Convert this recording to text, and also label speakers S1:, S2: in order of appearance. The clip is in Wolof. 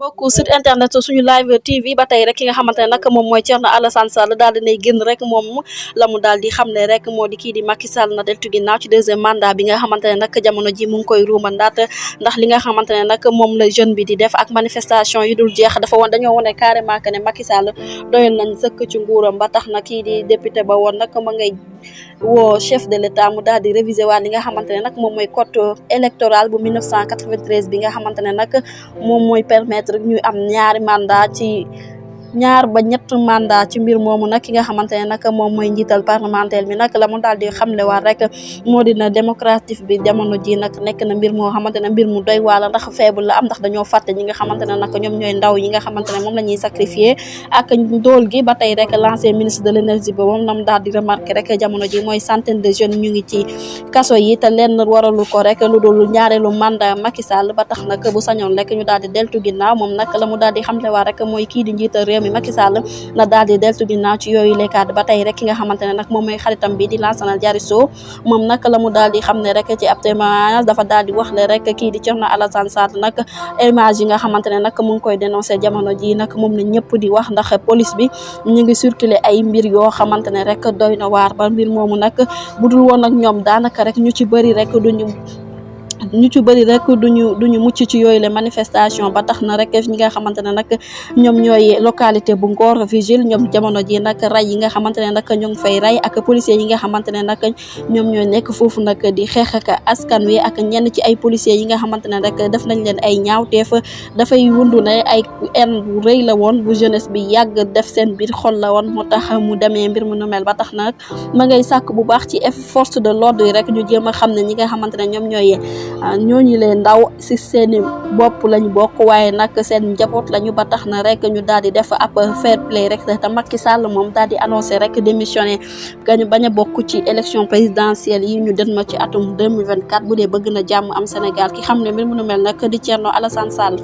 S1: mbokku site internet suñu live TV ba tey rek ki nga xamante ne nag moom mooy Thierno Alassane Sall daal dinay génn rek moom la mu daal di xamle rek moo di kii di Macky Sall na deltu ginnaaw ci deuxième mandat bi nga xamante ne nag jamono ji mu ngi koy ruumandaat ndax li nga xamante ne nag moom la jeune bi di def ak manifestation yu dul jeex dafa woon dañoo wone carrément que ne Macky Sall doyoon nañ sëkk ci nguuram ba tax na kii di député ba woon nag ma ngay woo chef de l'état mu daal di réviser waat li nga xamante ne nag moom mooy code électoral bu 1993 bi nga xamante ne nag moom mooy permettre ñuy am ñaari mandat ci ñaar ba ñett mandat ci mbir moomu nag ki nga xamante ne nag moom mooy njiital parlementaire bi nag la mu daal di xamlewaat rek moo dina démocratique bi jamono ji nag nekk na mbir moo xamante ne mbir mu doy waala ndax faible la am ndax dañoo fàtte ñi nga xamante ne nag ñoom ñooy ndaw yi nga xamante ne moom la ñuy sacrifier ak ndóol gi ba tey rek l'ancien ministre de l'énergie ba moom nam daal di remarqué rek jamono ji mooy centaine de jeunes ñu ngi ci kaso yi te lenn waralu ko rek lu dul ñaareelu mandat Macky Sall ba tax nag bu sañoon rek ñu daal di deltu ginnaaw moom nag la mu daal di xamlewaat rek mooy kii di njiital réew mi Macky Sall na daal di deltu ginnaaw ci yooyu lekkaat ba tey rek ki nga xamante ne nag moom mooy xaritam bi di Lansana Diarisso moom nag la mu daal di xam ne rek ci ab témoignage dafa daal di wax le rek kii di Thierno Alassane Sall nag image yi nga xamante ne nag mu ngi koy dénoncé jamono ji nag moom la ñëpp di wax ndax police bi ñu ngi circuler ay mbir yoo xamante ne rek doy na waar ba mbir moomu nag budul woon ak ñoom daanaka rek ñu ci bëri rek duñu mucc ci yooyu les manifestation ba tax na rek ñi nga xamante ne nag ñoom ñooy localité bu Ngor Vigile ñoom jamono ji nag ray yi nga xamante ne nag ñu ngi fay ray ak policiers yi nga xamante ne nag ñoom ñooy nekk foofu nag di xeex ak askan wi ak ñenn ci ay policiers yi nga xamante ne rek def nañ leen ay ñaawteef dafay wundu ne ay en bu rëy la woon bu jeunesse bi yàgg def seen biir xol la woon moo tax mu demee mbir mu nu mel ba tax na nag ma ngay sàkk bu baax ci force de l'ordre yi rek ñu jéem a xam ne ñi nga xamante ne ñoom ñooñu leen ndaw si seeni bopp lañ bokk waaye nag seen njaboot lañu ba tax na rek ñu daal di def ab fair play rek te Macky Sall moom daal di annoncé rek démissionné gañu bañ a bokk ci élection présidentielle yi ñu den ma ci atum 2024 bu dee bëgg na jàmm am Sénégal ki xam ne mbir mu nu mel nag di Thierno Alassane Sall